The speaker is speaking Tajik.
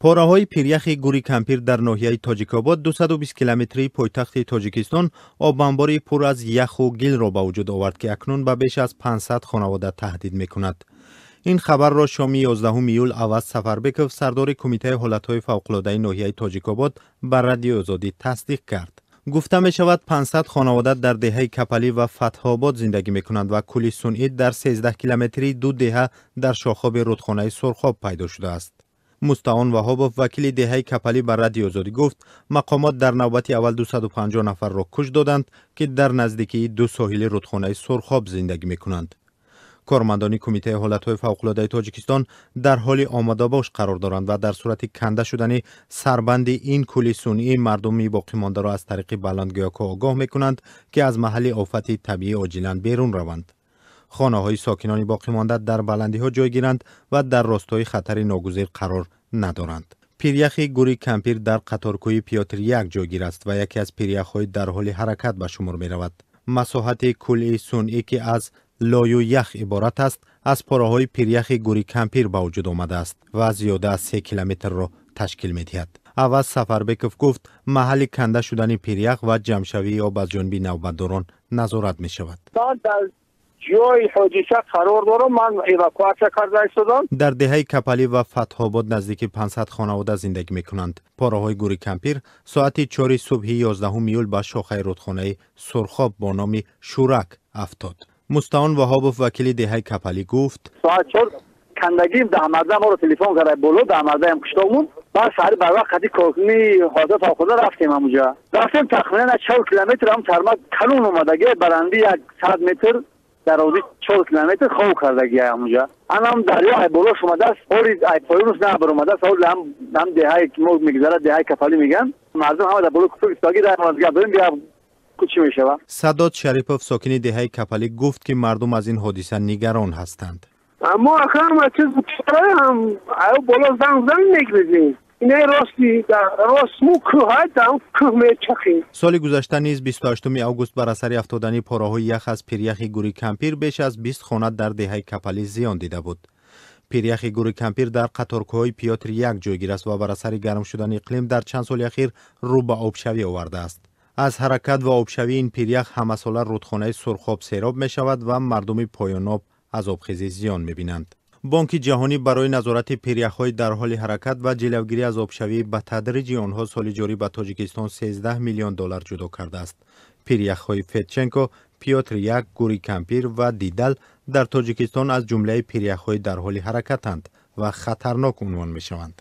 Пораҳои пиряхи Гури Кампир дар ноҳияи Тоҷикобод, 220 километрии пойтахти Тоҷикистон, обанбори пур аз яху гилро ба вуҷуд овард, ки акнун ба беш аз 500 хонавода таҳдид мекунад. Ин хабарро шоми 11 июл Аваз Сафарбеков, сардори Кумитаи ҳолатҳои фавқулодаи ноҳияи Тоҷикобод, ба Радиои Озодӣ тасдиқ кард. Гуфта мешавад, 500 хонавода дар деҳаи Капалӣ ва Фатҳобод зиндагӣ мекунанд ва кӯли сунъӣ дар 13 километрии ду деҳа дар шохоби рудхонаи Сурхоб пайдо шудааст. Мустаон Ваҳобов, вакили деҳаи Капалӣ, ба Радиои Озодӣ гуфт, мақомот дар навбати аввал 250 нафарро кӯч доданд, ки дар наздикии ду соҳили рудхонаи Сурхоб зиндагӣ мекунанд. Кормандони Кумитаи ҳолатҳои фавқулодаи Тоҷикистон дар ҳоли омодабош қарор доранд ва дар сурати канда шудани сарбанди ин кӯли сунъӣ мардуми боқимондаро аз тариқи баландгӯякҳо огоҳ мекунанд, ки аз маҳалли офати табиӣ оҷилан берун раванд. Хонаҳои сокинони боқимонда дар баландиҳо ҷойгиранд ва дар ростои хатари ногузир қарор надоранд. Пиряхи Гури Кампир дар қаторкӯҳи Пётр як ҷойгир аст ва яке аз пиряхҳои дар ҳоли ҳаракат ба шумор меравад. Масоҳати кӯли сунъӣ, ки аз лою ях иборат аст, аз пораҳои пиряхи Гури Кампир ба вуҷуд омадааст ва зиёда аз 3 километрро ташкил медиҳад. Аваз Сафарбеков гуфт, маҳалли канда шудани пирях ва ҷамъшавии об аз ҷониби навбатдорон назорат мешавад. Ҷои ҳодиса қарор дорам, ман эвакуатсия карда истодам. Дар деҳаи Капалӣ ва Фатҳобод наздики 500 хонавода зиндагӣ мекунанд. Пораҳои Гури Кампир соати 4 субҳи 11 июл ба шохаи рудхонаи Сурхоб бо номи Шӯрак афтод. Мустаон Ваҳобов, вакили деҳаи Капалӣ, гуфт: Соат 4 кандагим даҳмарда моро телефон карда, боло даҳмардаям қишлоқмон. Баъд саҳари барвақт қади коркуни ҳодиса фавқулода рафтем. Ҳамуҷа рафтем, тахминан 4 километр ҳам тарма калон омадаги, баландӣ 100 метр, дарозӣ 4 километр хов кардаги. Ҳамуҷа анам дарё ай болош омадааст, ори ай поёнус набар омадааст. Ҳоли ҳам деҳае ки мо мегузарад, деҳаи Капалӣ меган, мардум ҳама дар боло кӯприк истодаги, гап дорем, бия, чӣ мешавад. Садод Шарипов, сокини деҳаи Капалӣ, гуфт, ки мардум аз ин ҳодиса нигарон ҳастанд. Мо ҳама чиз ҳам боло занг занг мегиризем, инаи рости рост му кӯҳ дар кӯҳ мечахем. Соли гузашта низ 28 август бар асари афтодани пораҳои ях аз пиряхи Гури Кампир беш аз 20 хона дар деҳаи Капалӣ зиён дида буд. Пиряхи Гури Кампир дар қаторкӯҳҳои Пётр як ҷойгир аст ва бар асари гарм шудани иқлим дар чанд соли ахир рӯ ба обшавӣ овардааст. Аз ҳаракат ва обшавии ин пирях ҳамасола рудхонаи Сурхоб сероб мешавад ва мардуми поёноб аз обхезӣ зиён мебинанд. Бонки Ҷаҳонӣ барои назорати пиряхҳои дар ҳоли ҳаракат ва ҷилавгирӣ аз обшавӣ ба тадриҷи онҳо соли ҷорӣ ба Тоҷикистон 13 миллион доллар ҷудо кардааст. Пиряхҳои Федченко, Пётр як, Гури Кампир ва Дидал дар Тоҷикистон аз ҷумлаи пиряхҳои дар ҳоли ҳаракатанд ва хатарнок унвон мешаванд.